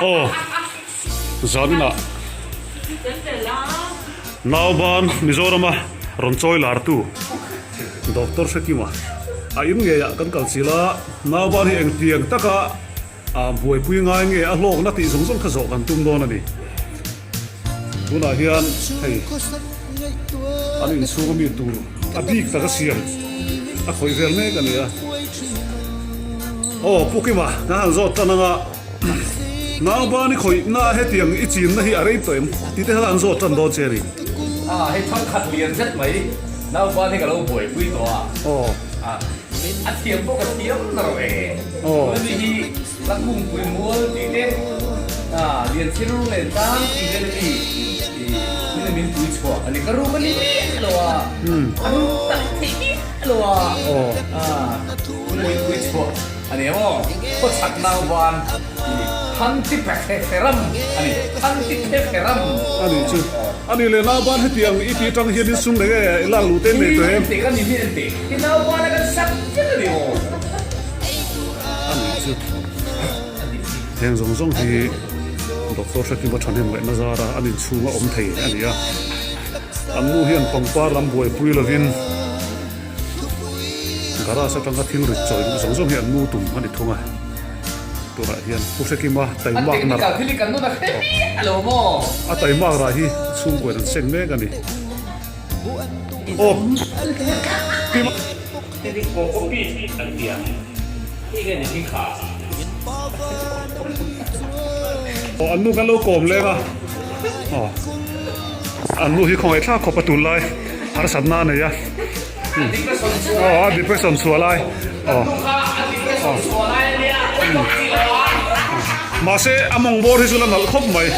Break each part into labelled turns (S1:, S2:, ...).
S1: Aw zaninah Nauban Mizorama rawn chawi lartu Doctor Hrekima a in ngeiah kan kal chilh a, Nauban hi engtiang taka a buaipui ngai nge a hlawkna tih zawng zawng kha zawh kan tum dawn a ni. Tunah hian hei an inchhung ami tur a bik taka siam a khawih vel mek a ni a. Aw Pu Kima kan han zawt tan anga Nauban i khawihna hetiang i chinna hi a rei tawh em tih te kha an zawt tan dawn che a ni.
S2: A hei thangkhat lian zet mai Nauban hi ka lo buaipui tawh a.
S1: Aw.
S2: A thiam bawk a thiam na rawh e. Tuni hi Lakungpui mual tih te, Lianchhir len tlang tih vel a mi min a min pui chhuah a ni. Ka rum a ni miah lo a, a rum tak theih miah lo a, min a min pui chhuah a ni emaw khawchhak nauban Thanti Pheferam a ni, Thanti Pheferam.
S1: A nih chu. A nih leh nauban hetiang i tih atang hian in sum leh nge i lak luh te nei tawh em?
S2: Hi kan ni hi en teh. Hi nauban a kan sak vek a ni aw.
S1: A nih chu. Heng zawng zawng hi Doctor Hrekima thahnem ngaihna zara an inchhung a awm thei a ni a. An nu hian pangpar lam buaipui lovin Garage atanga thil rit chawi duh zawng zawng hi an nu tum a ni thung a. Tunah hian Pu Hrekima taimak nar a taimak rah hi chhungkuain an seng mek a ni. Aw Kima. Aw an nu kan lo kawm leng a. Aw an nu hi khawngaih thlak khawp a tunlai harsatna a nei a. Aw a depression chhuah lai aw aw mahse a mawng bawr hi chu la nalh khawp mai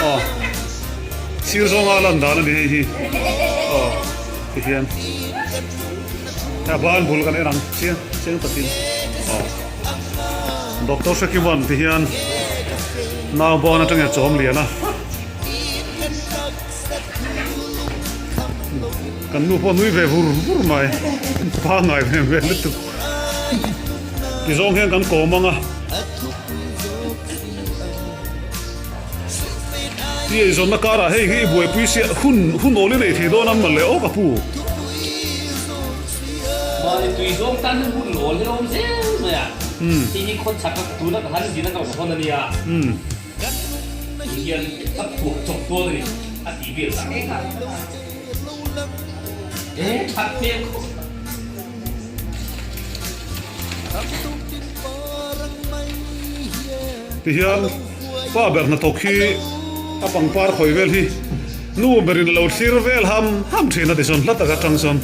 S1: aw sir zawnga lan dan a ni hei hi aw tihian a ban bul kan en ang chiang chiang takin aw Doctor Hrekiman tihian nauban atangin a chawm lian a. Kan nu pawh nui ve vur vur mai pangai ve ve lutuk ti zawng hian kan kawm ang a ti eizawnna karah hei hi i buaipui sia hun hun awl i nei thei dawn ang mawle aw ka pu.
S2: Mahni tui zawng tan hian hun awl hi a awm zel mai a hei hi khawchhak a tuna ka han zin a ka rawn hawn a nia. Hian a phuah chawp dawn a ni a tih vel tak. E that hmel khawp.
S1: Tihian pa ber hnathawk hi a pangpar khawi vel hi nu berin a lo thlir vel ham ham thin a tichuan hla taka tang chuan.